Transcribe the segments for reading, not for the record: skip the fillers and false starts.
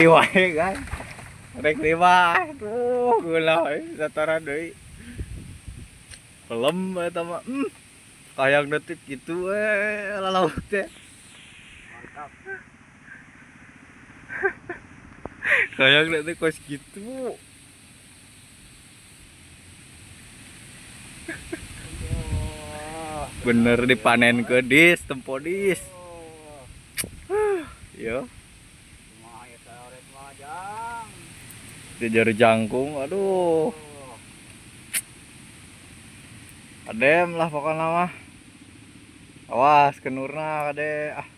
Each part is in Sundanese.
Wae kan. Rek lima, tuh gula dataran deui. Pelem eta mah. Hayang detik gitu we lalauk teh. Mantap. Hayang detik kos gitu. Bener dipanen ke dis, tempo dis. Yo. Di jari jangkung, aduh. Adem lah pokoknya mah. Awas kenurna kade ah.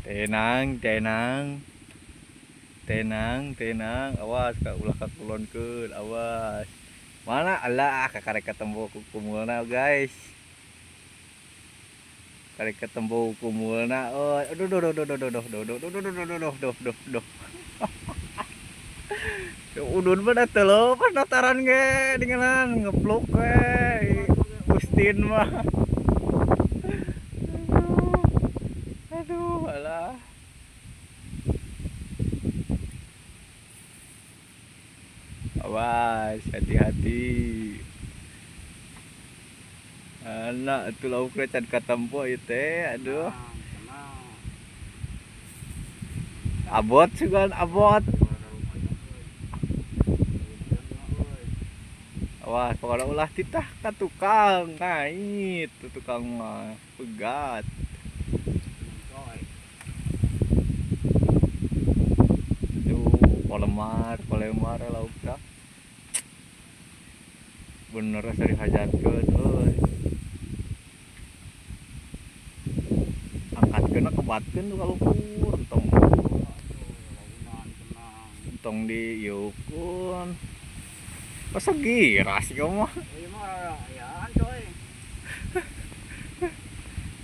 Tenang, tenang. Tenang, tenang. Awas ka ulah kakulonkeun, awas. Mana alah kakarek ketemu kumulna, guys. Karek ketemu kumulna. Oh, aduh duh duh duh duh duh duh duh duh duh duh duh duh duh duh. Udun mah teu leupas dataran ge dingenan ngepluk we. Ustin mah. Aduh. Aduh, alah. Awas, hati-hati. Anak itu lauknya can katempo ieu teh, aduh. Abot sugan abot. Wah, pokoknya ulah titah ka tukang ngait, tuh tukang mah pegat. Tuh, polemar, polemar laukna. Bener asa dihajatkeun euy. Angkatkeun kebatkeun tuh kaluhur entong. Entong diieukeun. Masa giras kamu mah? Ieu mah ayaan coy.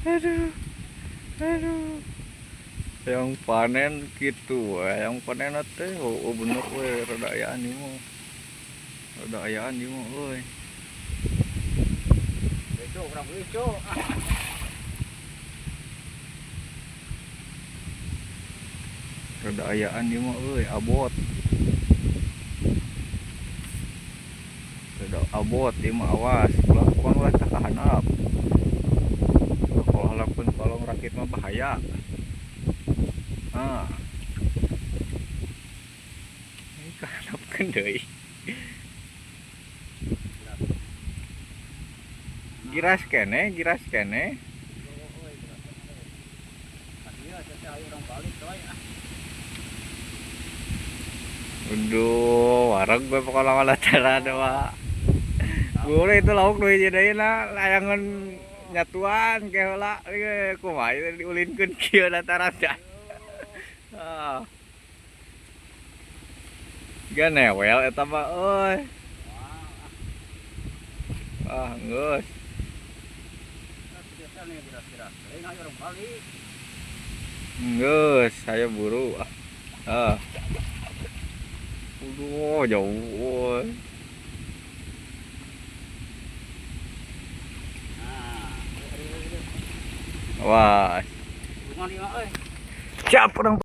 Aduh. Aduh. Yang panen gitu, yang panen teh oh, bener we rada ayaan ieu mah. Rada ayaan ieu mah euy. Lucu, kurang lucu. Rada ayaan ieu mah euy, abot. Rada abot ieu mah awas, ulah pokona ulah tah kahandap. Kalau halapkeun kolong rakit mah bahaya. Ah. Ini kahandapkeun deui. Giras kene, giras kene. Aduh, wareg we pokona mah lataran mah. Gue itu lauk nu hiji deui na layangan nyatuan ke heula kumaha ieu diulinkeun kieu dataran teh. Ah. Ga newel eta mah euy. Ah, geus. Geus, saya buru ah. Ah. Aduh, jauh euy. Wah. Siap orang.